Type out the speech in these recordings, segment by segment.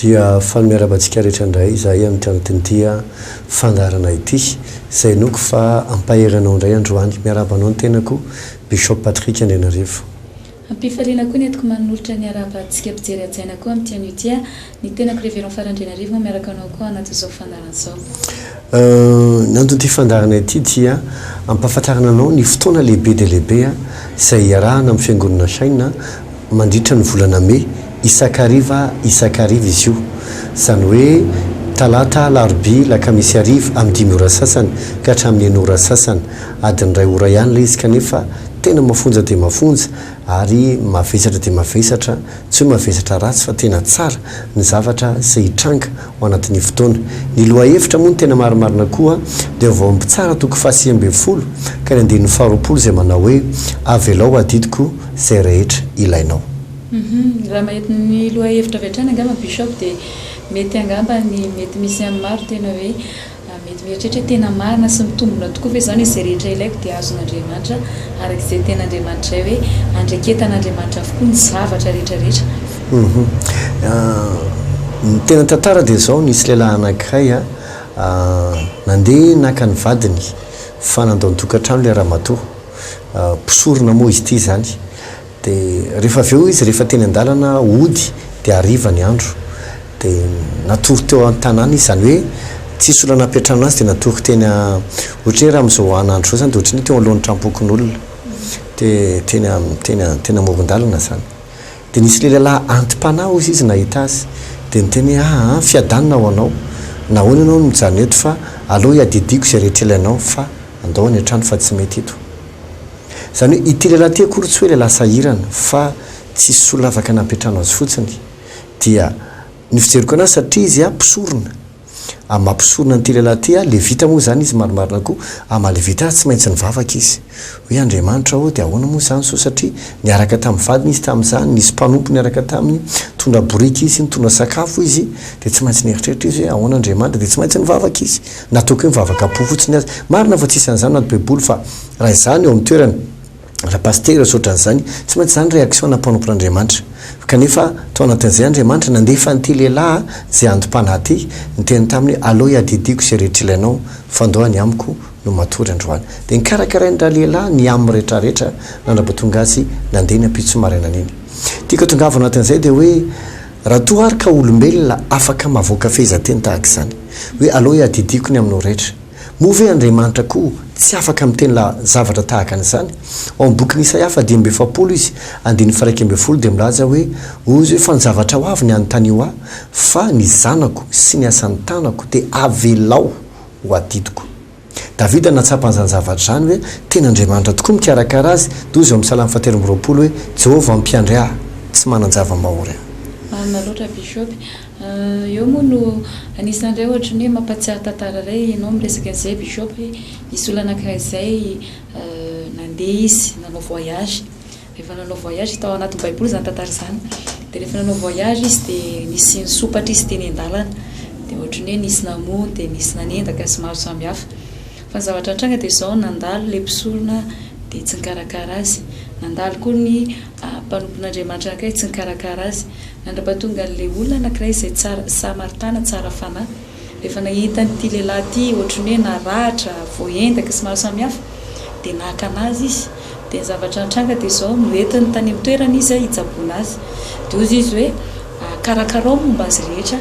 Dia faly miarahaba antsika rehetra indray izahay amin'ity anatin'ity fandaharana ity, izay inoako fa hampahery anao indray androany. Miarahaba anao ny tenako, Bishop Patrick Andrianarivo. Am-pifaliana koa ny entiko manolotra ny arahaba antsika mpijery hajaina koa amin'ity anio ity. Ny tenako Révérend Fara Andrianarivo moa miaraka anao koa anatin'izao fandaharana izao. Ny anton'ity fandaharana ity dia hampahafantarana anao ny fotoana lehibe dia lehibe izay iarahana amin'ny Fiangonana Shine mandritra ny volana mey, isan-kariva isan-kariva izy io. Izany hoe talata, alarobia, lakamisy hariva amin'ny dimy ora sasany ka hatramin'ny enina ora sasany. Adiny iray ora ihany ilay izy kanefa tena mafonja dia mafonja ary mavesatra dia mavesatra, tsy hoe mavesatra ratsy fa tena tsara ny zavatra izay hitranga ao anatin'ny fotoana. Ny lohahevitra moa no tena marimarina koa dia vaovao mpitsara toko faha-19 ka ny andininy faha-20 izay manao hoe, Avelao adidiko izay rehetra ilainao. Hum, raha mahita ny lohahevitra avy hatrany angamba Bishop dia mety angamba ny mety misy amin'ny maro tena hoe mety mieritreritra hoe tena marina sy mitombina tokoa ve izany hoe izay rehetra ilaiko dia azon'Andriamanitra araka izay tenin'Andriamanitra izay hoe andraiketan'Andriamanitra avokoa ny zavatra rehetra rehetra. Hum. Ny tena tantara dia izao, nisy lehilahy anankiray nandeha naka ny vadiny fa nandao ny tokantrano ilay ramatoa. Mpisorona moa izy ity izany. Dia rehefa avy eo izy, rehefa teny an-dalana hody dia hariva ny andro. Dia natory teo an-tanàna izy, izany hoe tsisy olona nampiantrano azy dia natory teny ohatry ny hoe raha amin'izao an'andro izao izany dia ohatry ny hoe teo anoloan'ny tranom-pokonolona. Dia teny teny teny amoron-dalana izany. Dia nisy lehilahy anti-panahy hozy izy nahita azy. Dia niteny hoe, Aa, fiadanana ho anao. Nahoana ianao no mijanona eto fa aleo hiadidiako izay rehetra ilainao fa andao any an-trano fa tsy mety eto. Izany hoe ity lehilahy ity akory tsy hoe lehilahy sahirana fa tsisy olona afaka nampiantrano azy fotsiny. Dia ny fijeriko anazy satria izy mpisorona. Amin'ny maha mpisorona an'ity lehilahy ity, levita moa izany izy marimarina koa, amin'ny maha levita azy tsy maintsy nivavaka izy. Hoe Andriamanitra ô, dia ahoana moa izany soa satria niaraka tamin'ny vadiny izy tamin'izany, nisy mpanompo niaraka taminy, nitondra boriky izy, nitondra sakafo izy, dia tsy maintsy nieritreritra izy hoe ahoana Andriamanitra, dia tsy maintsy nivavaka izy. Na ataoko hoe mivavaka am-po fotsiny aza. Marina fa tsisy an'izany anaty baiboly fa raha izaho no eo amin'ny toerany, Rapasitera sy ohatran'izany, tsy maintsy izany réaction ana mpanompon'Andriamanitra. Kanefa tao anatin'izay Andriamanitra nandefa an'ity lehilahy izay antom-panahy ity, niteny taminy hoe aleo hiadidiako izay rehetra ilainao fa ndao any amiko no matory androany. Dia nikarakarain'i ralehilahy ny aminy rehetrarehetra nandrapatonga azy nandeha ny ampitso marainan'iny. Tiako hatongavana anatin'izay dia hoe raha toa ary ka olombelona afaka mahavoaka fehezanteny tahaka izany hoe aleo hiadidiako ny aminao rehetra. Moa ve Andriamanitra koa tsy afaka miteny la zavatra tahaka an'izany? Ao amin'ny bokin'i Isaia faha-45 izy, andininy faha-11 dia milaza hoe, Hoy izy hoe, Fa ny zavatra ho avy ny anontanio ahy, fa ny zanako sy ny asan'ny tanako dia avelao ho adidiko. Davida nahatsapa an'izany zavatra izany hoe tena Andriamanitra tokoa mikarakara azy, dia hoy izy ao amin'ny Salamo fahatelo amby roapolo hoe, Jehovah mpiandry ahy, tsy manan-java-mahory aho. Marina loatra Bishop. Eo moa no anisan'ny iray ohatry ny hoe mampatsiahy tantara iray ianao miresaka an'izay Bishop hoe nisy olona anankiray izay nandeha izy nanao voyage, rehefa nanao voyage, tao anatin'ny baiboly izany tantara izany, dia rehefa nanao voyage izy dia nisy nisompatra izy teny an-dalana, dia ohatry ny hoe nisy namono dia nisy nanendaka sy maro samihafa. Fa ny zavatra nitranga dia izao, nandalo ilay mpisorona dia tsy nikarakara azy, nandalo koa ny mpanompon'Andriamanitra anankiray tsy nikarakara azy, Nandrapatonga an'ilay olona anankiray izay tsara, Samaritana tsara fanahy. Rehefa nahita an'ity lehilahy ity ohatran'ny hoe naratra, voaendaka sy maro samihafa, dia naka an'azy izy. Dia ny zavatra nitranga dia izao, noentiny tany amin'ny toerana izy hitsaboana azy. Dia hozy izy hoe, Karakarao ny momba azy rehetra,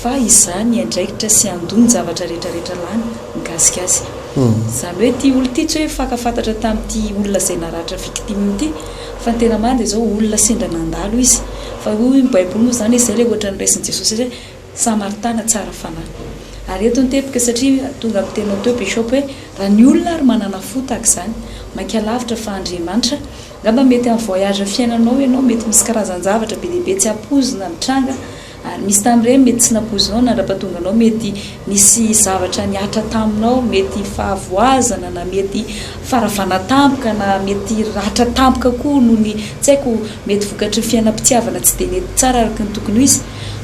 fa izaho niandraikitra sy handoa ny zavatra rehetra rehetra lany mikasika azy. Izany hoe ity olona ity tsy hoe fankafantatra tamin'ity olona izay naratra victime ity, Fa ny tena marina dia izao, olona sendra nandalo izy. Fa hoy ny baiboly moa izany hoe izay ilay ohatra noraisin'i Jesosy hoe Samaritana tsara fanahy. Ary eto ny teboka satria tonga amin'ny teninao teo Bishop hoe raha ny olona ary manana fo tahaka izany, maika lavitra fa Andriamanitra, angamba mety amin'ny voyage fiainanao ianao mety misy karazan-javatra be dia be tsy ampoizina mitranga, Ary misy tamin'ireny mety tsy nampoizinao nandrapatonga anao, mety nisy zavatra nihatra taminao, mety fahavoazana na mety faharavana tampoka na mety ratra tampoka koa noho ny tsy haiko mety vokatry ny fiainam-pitiavana tsy dia nety tsara araka ny tokony ho izy.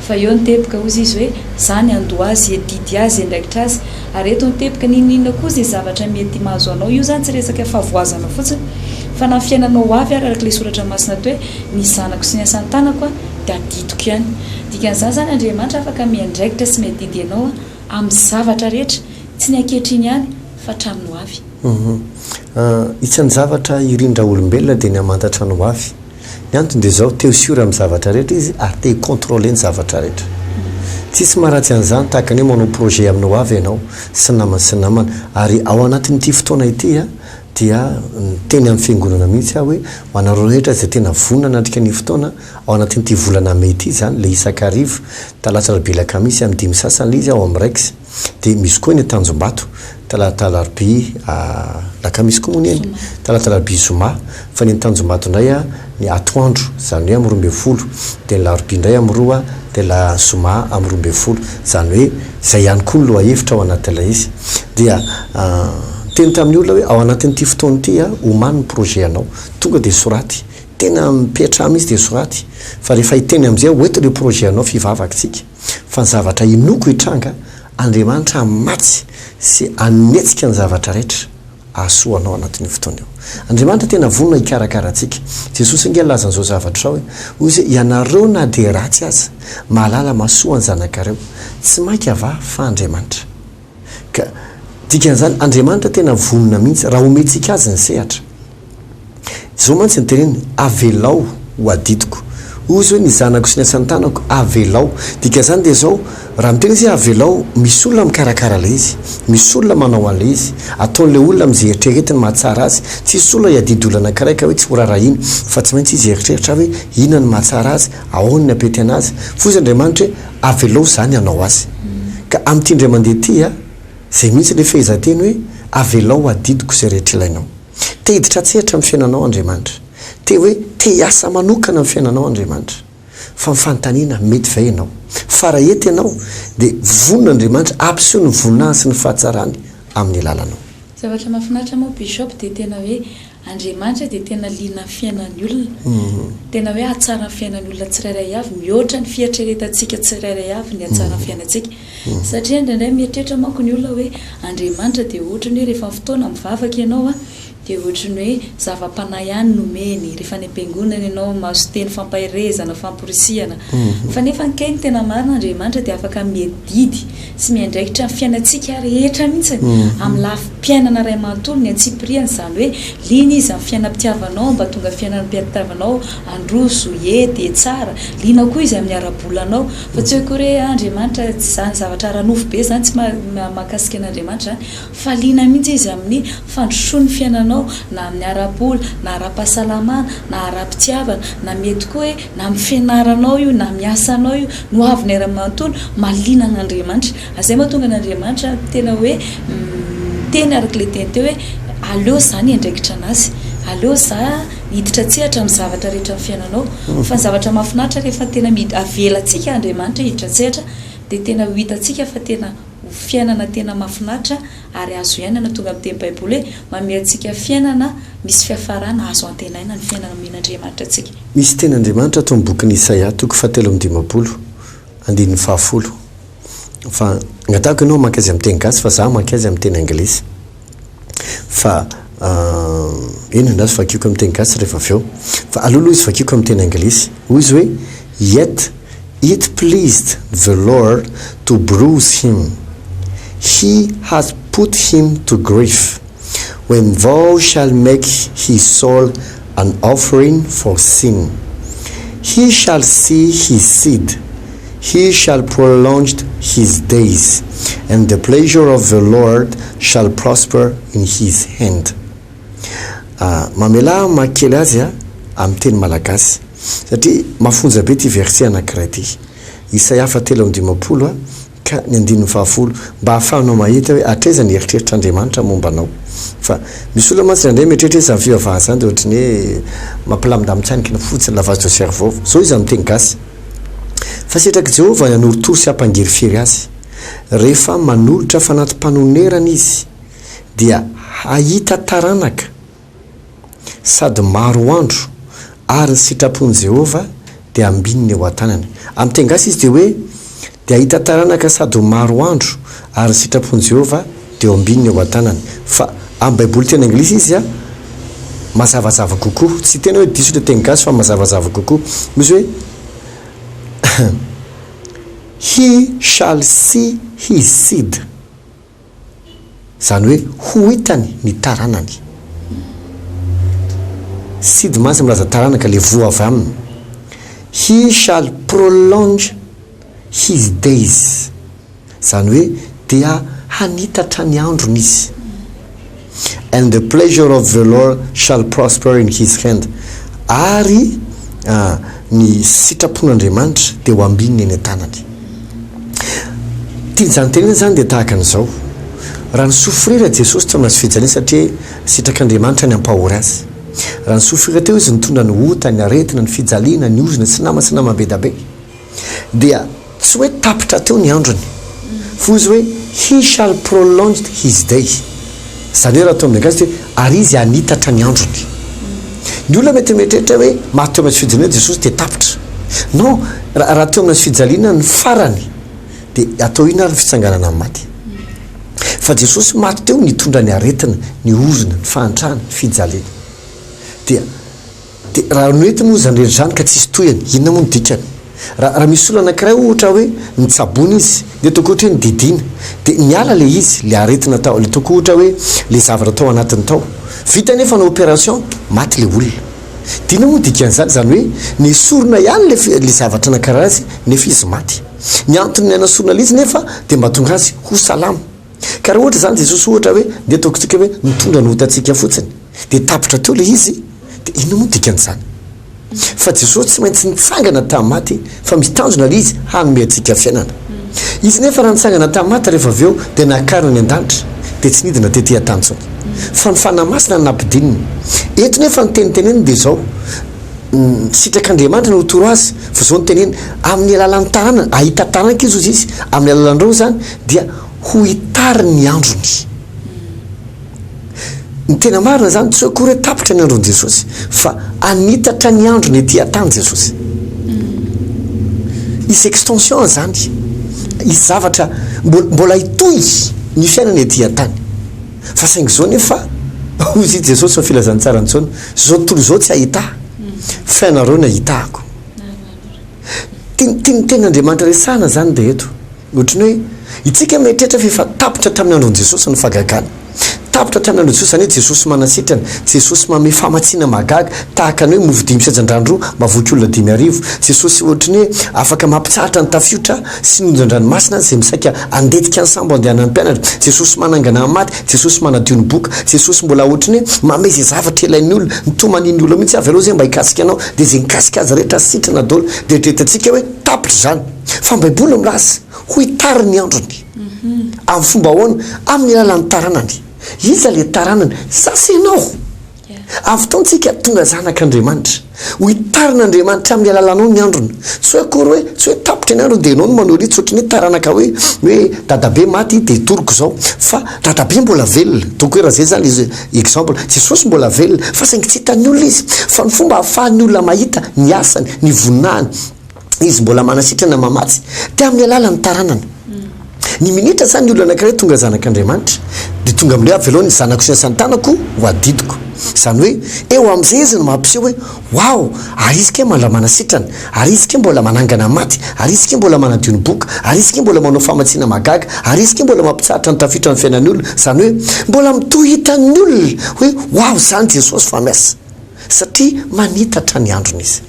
Fa eo ny teboka hozy izy hoe za ny handoa azy, hiadidy azy, hiandraikitra azy. Ary eto ny teboka, n'inon'inona koa izay zavatra mety mahazo anao, io izany tsy resaka fahavoazana fotsiny fa na ny fiainanao ho avy ary araka ilay soratra masina teo hoe ny zanako sy ny asan'ny tanako dia adidiko ihany. Dikan'izany izany Andriamanitra afaka miandraikitra sy miadidy anao amin'ny zavatra rehetra, tsy ny ankehitriny ihany fa hatramin'ny ho avy. Isan'ny zavatra irin-draolombelona dia ny hamantatra ny ho avy. Ny antony dia izao, te ho sûr amin'ny zavatra rehetra izy ary te hi-controler ny zavatra rehetra. Tsisy maharatsy an'izany tahaka ny hoe manao projet amin'ny ho avy ianao sy ny namana sy ny namana. Ary ao anatin'ity fotoana ity dia niteny amin'ny fiangonana mihitsy aho hoe ho anareo rehetra izay tena vonona hanatrika ny fotoana ao anatin'ity volana mey ity izany, ilay isak'hariva, talata alarobia alakamisy amin'ny dimy sasany ilay izy ao amin'ny Rex. Dia misy koa eny Tanjombato, talata alarobia alakamisy koa moa ny eny, talata alarobia zoma, fa ny eny Tanjombato indray ny atoandro, izany hoe amin'ny 12, dia ny larobia indray amin'ny roa, dia la zoma amin'ny 12, izany hoe izay ihany koa ny lohahevitra ao anatin'ilay izy. Dia niteny tamin'ny olona hoe ao anatin'ity fotoana ity omano ny projet anao, tonga dia soraty, tena mipetraha mihitsy dia soraty, fa rehefa hiteny amin'izay aho, hoeto ilay projet anao fivavaka isika. Fa ny zavatra inoako hitranga, Andriamanitra hamatsy sy hanetsika ny zavatra rehetra hahasoa anao anatin'io fotoana io. Andriamanitra tena vonona hikarakara antsika. Jesosy ange nilaza an'izao zavatra izao hoe, hoy Izy hoe, ianareo na dia ratsy aza, mahalala mahasoa ny zanakareo. Tsy mainka va fa Andriamanitra. Ka dikan'izany, Andriamanitra tena vonona mihitsy raha omentsika Azy ny sehatra. Izao mantsy ny teniny, avelao ho adidiko. Hoy Izy hoe, ny zanako sy ny asan-tanako, avelao. Dikan'izany dia izao, raha miteny Izy hoe avelao, misy olona mikarakara ilay izy, misy olona manao an'ilay izy, ataon'ilay olona amin'izay eritreretiny mahatsara azy. Tsy hisy olona hiadidy olona anankiray ka hoe tsy horaharahiany, fa tsy maintsy izy hieritreritra hoe inona no mahatsara azy, ahoana ny hampety an'azy. Fa hoy izy Andriamanitra hoe, avelao izany hanao azy. Ka amin'ity indray mandeha ity, izay mihitsy ilay fehezanteny hoe, avelao ho adidiko izay rehetra ilainao. Te hiditra an-tsehatra amin'ny fiainanao Andriamanitra. Te hoe te hiasa manokana amin'ny fiainanao Andriamanitra. Fa ny fanontaniana, mety ve ianao? Fa raha hety ianao, dia vonona Andriamanitra hampiseho ny voninahiny sy ny fahatsarany amin'ny alalanao. Zavatra mahafinaritra moa Bishop dia tena hoe Andriamanitra dia tena liana amin'ny fiainan'ny olona. Tena hoe hahatsara ny fiainan'ny olona tsirairay avy, mihoatra ny fieritreretantsika tsirairay avy ny hahatsara ny fiainantsika. Satria indraindray mieritreritra manko ny olona hoe Andriamanitra dia ohatran'ny hoe rehefa fotoana mivavaka ianao dia ohatran'ny hoe zava-panahy ihany no omeny, rehefa any am-piangonana ianao mahazo teny fampaherezana, famporisihana. Fa nefa kay ny tena marina Andriamanitra dia afaka miadidy sy miandraikitra ny fiainantsika rehetra mihitsy amin'ny lafim-piainana iray manontolo, ny antsipiriany izany hoe liana izy amin'ny fiainam-pitiavanao mba tonga fiainam-pitiavanao handroso, hety, tsara, liana koa izy amin'ny ara-bolanao. Fa tsy hoe akory hoe Andriamanitra tsy izany zavatra ara-nofo be izany tsy mahakasika an'Andriamanitra izany fa liana mihitsy izy amin'ny fandrosoan'ny fiainanao na amin'ny ara-bola na ara-pahasalamana na ara-pitiavana na mety koa hoe na amin'ny fianaranao io na amin'ny asanao io ny ho avin'ny iray manontolo mahaliana an'Andriamanitra ary izay mahatonga an'Andriamanitra tena hoe miteny araka ilay teny teo hoe aleo za ny andraikitra anazy aleo za hiditra an-tsehatra amin'ny zavatra rehetra amin'ny fiainanao. Fa ny zavatra mahafinaritra rehefa tena mid avelantsika Andriamanitra hiditra an-tsehatra dia tena ho hitantsika fa tena ho fiainana tena mahafinaritra ary azo iainana tonga amin'ny teny baiboly hoe manome antsika fiainana misy fiafarana azo antenaina ny fiainana omen'Andriamanitra antsika. Misy teny Andriamanitra ato amin'ny bokin'i Isaia toko fahatelo amby dimampolo andininy fahafolo fa angatahako ianao hamaky azy amin'ny teny gasy fa za hamaky azy amin'ny teny anglisy. Fa eny andraso vakiako amin'ny teny gasy rehefa avy eo. Fa aleo aloha izy vakiako amin'ny teny anglisy. Hoy izy hoe, Yet it pleased the Lord to bruise him, he hath put him to grief, when thou shalt make his soul an offering for sin, he shall see his seed, he shall prolong his days, and the pleasure of the Lord shall prosper in his hand. Mamelà aho mamaky kely azy amin'ny teny malagasy, satria mafonja be ity verset anankiray ity. Isaia fahatelo amby dimampolo ka ny andininy fahafolo, mba hahafahanao mahita hoe hatraiza ny eritreritr'Andriamanitra momba anao. Fa misy olona mantsy indraindray mieritreritra hoe izany fivavahana izany dia ohatran'ny hoe mampilamindamintsaina fotsiny, lavage de cerveau. Izao izy amin'ny teny gasy. Fa sitrak'i Jehovah ny hanorotoro sy hampangirifiry azy. Rehefa manolotra fanati-panonerana izy, dia hahita taranaka sady maro andro, ary ny sitrapon'i Jehovah dia hambininy eo an-tanany. Amin'ny teny gasy izy dia hoe, Dia hahita taranaka sady ho maro andro, ary ny sitrapon'i Jehovah dia ho ambininy eo an-tanany. Fa amin'ny Baiboly teny anglisy izy mazavazava kokoa. Tsy tena hoe diso ilay teny gasy fa mazavazava kokoa. Misy hoe. He shall see his seed. Izany hoe ho hitany ny taranany. Seed mantsy milaza taranaka, ilay voa avy aminy. He shall prolonge his days. Izany hoe dia hanitatra ny androny izy. And the pleasure of the Lord shall prosper in his hand. Ary ny sitrapon'Andriamanitra dia ho ambininy eny an-tanany. Tian'izany tenenina izany dia tahaka an'izao, raha ni-souffrir Jesosy teo amin'ny hazofijaliana satria sitrak'Andriamanitra ny hampahory azy. Raha ni-souffrir teo izy nitondra ny ota, ny aretina, ny fijaliana, ny ozona, sy nama sy nama be da be. Dia tsy hoe tapitra teo ny androny. Fa hoy izy hoe he shall prolonged his day. Izany hoe raha atao amin'ny gasy dia hoe ary izy hanitatra ny androny. Ny olona mety mieritreritra hoe maty teo amin'ny hazofijaliana Jesosy dia tapitra. Non, raha teo amin'ny hazofijaliana ny farany dia atao inona ary ny fitsanganana amin'ny maty? Fa Jesosy maty teo nitondra ny aretina, ny ozona, ny fahantrana, ny fijaliana. Dia Dia raha noentiny moa izany rehetra izany ka tsisy tohiny, inona moa no dikany? Raha raha misy olona anankiray ohatra hoe nitsaboina izy, dia ataoko ohatra hoe nodidiana, dia niala ilay izy, ilay aretina tao, ilay ataoko ohatra hoe ilay zavatra tao anatiny tao. Vita anefa ny opération, maty ilay olona. Dia inona moa no dikan'izany? Izany hoe nesorina ihany ilay ilay zavatra nankarary azy nefa izy maty. Ny antony nanasorana ilay izy nefa dia mba hahatonga azy ho salama. Ka raha ohatra izany Jesosy ohatra hoe ndeha ataontsika hoe nitondra ny otantsika fotsiny dia tapitra teo ilay izy dia inona moa ny dikan'izany? Fa Jesosy tsy maintsy nitsangana tamin'ny maty fa misy tanjona ilay izy hanome antsika fiainana. Izy nefa raha nitsangana tamin'ny maty rehefa avy eo dia nakarina any an-danitra dia tsy nidina tety an-tany intsony fa ny Fanahy Masina no nampidininy. Eto nefa ny teny teneniny dia izao, ny sitrak'Andriamanitra no hitoro azy fa izao no teneniny, amin'ny alalan'ny taranany, hahita taranaka izy hozy izy, amin'ny alalan'ireo izany dia ho hitary ny androny. Ny tena marina izany tsy hoe akory hoe tapitra ny andron'i Jesosy fa hanitatra ny androny ety an-tany Jesosy. Hisy extension izany, hisy zavatra mbola hitohy ny fiainana ety an-tany. Fa saingy izao nefa, hoy i Jesosy ao Filazantsaran'i Jaona, izao tontolo izao tsy hahita Ahy, fa ianareo no hahita Ahiko. Tian'ny tenin'Andriamanitra resahana izany dia eto. Ohatran'ny hoe itsika mieritreritra fa efa tapitra tamin'ny andron'i Jesosy ny fahagagana. Tapitra tamin'ny andron'i Jesosy, izany hoe Jesosy manasitrana, Jesosy manome famatsiana mahagaga, tahaka ny hoe mofo dimy sy hazandrano roa mahavoky olona 5000. Jesosy ohatran'ny hoe afaka mampitsahatra ny tafiotra sy ny onjan-dranomasina izay misaika handetika ny sambo andehanan'ny mpianatra. Jesosy manangana ny maty, Jesosy manadio ny boka, Jesosy mbola ohatran'ny hoe manome izay zavatra ilain'ny olona, mitomany ny olona mihitsy avy aloha izay mba hikasika anao, dia izay nikasika azy rehetra sitrana daholo. Dia eritreretintsika hoe tapitra izany. Fa ny Baiboly no milaza, Ho hitary ny androny. Amin'ny fomba ahoana? Amin'ny alalan'ny taranany. Iza ilay taranany? Za sy ianao. Amin'ny fotoantsika tonga zanak'Andriamanitra. Ho hitarin'Andriamanitra amin'ny alalanao ny androny. Tsy hoe akory hoe, tsy hoe tapitra ny androny dia ianao no manao ry, tsy ohatran'ny hoe taranaka hoe, hoe dadabe maty dia toriko izao. Fa dadabe mbola velona. Donc hoe raha izay izany ilay exemple. Jesosy mbola velona, fa saingy tsy hitan'ny olona izy. Fa ny fomba ahafahan'ny olona mahita ny asany, ny voninahiny, Izy mbola manasitrana mamatsy dia amin'ny alalan'ny taranany. Ny minitra zany ny olona anankiray tonga zanak'Andriamanitra dia tonga amin'ilay hoe avelao ny zanako sy ny asan'ny tanako ho adidiko. Izany hoe eo amin'izay izy no mampiseho hoe waouh ary izy kay mbola manasitrana, ary izy kay mbola manangana maty, ary izy kay mbola manadio ny boka, ary izy kay mbola manao famatsiana mahagaga, ary izy kay mbola mampitsahatra ny tafiotra ny fiainan'ny olona. Izany hoe mbola mitohy hitan'ny olona hoe waouh izany Jesosy fa miasa satria manitatra ny androny izy.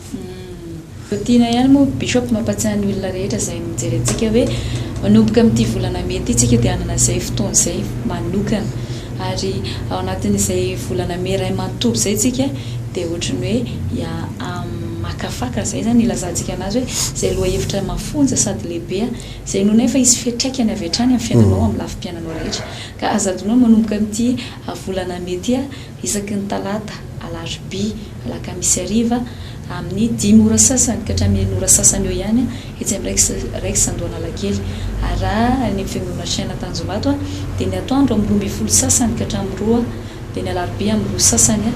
Tiana ihany moa Bishop mampatsiahy ny olona rehetra izay mijery antsika hoe manomboka amin'ity volana mey ity tsika dia hanana izay fotoana izay manokana ary ao anatin'izay volana mey iray manontolo izay tsika dia ohatran'ny hoe hamakafaka izay izany ilazantsika anazy hoe izay lohahevitra mafonja sady lehibe izay inoanay fa hisy fiantraikany avy hatrany amin'ny fiainanao amin'ny lafim-piainanao rehetra ka aza adinoina manomboka amin'ity volana mey ity isaky ny talata, alarobia, alakamisy hariva, amin'ny dimy ora sasany ka hatramin'ny enina ora sasany eo ihany, etsy amin'ny Rex Rex Andohanalakely. Ary raha any amin'ny Fiangonana Chaîne Tanjombato dia ny atoandro amin'ny 12 sasany ka hatramin'ny roa, dia ny alarobia amin'ny roa sasany,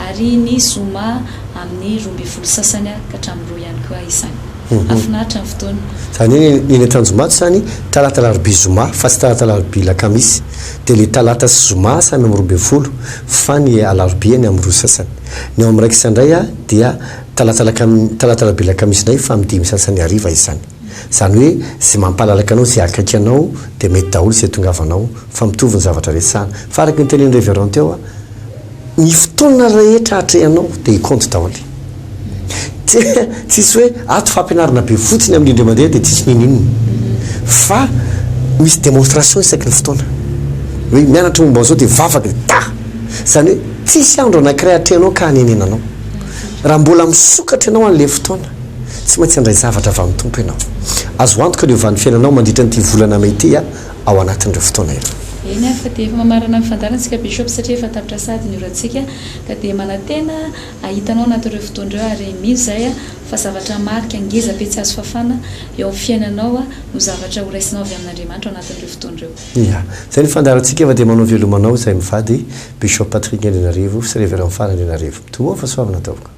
ary ny zoma amin'ny 12 sasany ka hatramin'ny roa ihany koa izany. Hahafinaritra ny fotoana. Izany hoe ny eny Tanjombato izany talata alarobia zoma fa tsy talata alarobia alakamisy. Dia ilay talata sy zoma samy amin'ny 12 fa ny alarobia ny amin'ny roa sasany. Ny ao amin'ny raikitra indray dia talata alakam talata alarobia alakamisy indray fa amin'ny dimy sasany hariva izany. Izany hoe izay mampalalaka anao, izay akaiky anao dia mety daholo izay tongavanao fa mitovy ny zavatra resahana. Fa araka ny tenenin'i Révérend teo, ny fotoana rehetra atrehanao dia hikaonty daholo. Tsisy hoe ato fampianarana be fotsiny amin'ny indray mandeha dia tsisy n'inon'inona. Fa misy démonstration isaky ny fotoana. Hoe mianatra momba an'izao dia vavaka dia ta! Izany hoe tsisy andro anankiray atrehanao ka hanenenanao. Raha mbola misokatra ianao an'ilay fotoana, tsy maintsy handray zavatra avy amin'ny Tompo ianao. Azo antoka ny hiovan'ny fiainanao mandritra an'ity volana mey ity ao anatin'ireo fotoana ireo. Eny ary fa dia efa mamarana ny fandaharana isika Bishop satria efa tapitra sahady ny orantsika ka dia manantena hahita anao anatin'ireo fotoana ireo ary mino izahay fa zavatra marika ngeza be tsy azo fafana eo amin'ny fiainanao no zavatra ho raisinao avy amin'Andriamanitra ao anatin'ireo fotoana ireo. Ia. Izay ny fandaharantsika fa dia manao veloma anao izay mivady Bishop Patrick Andrianarivo sy Révérend Fara Andrianarivo. Mitoboha fahasoavana tompoko.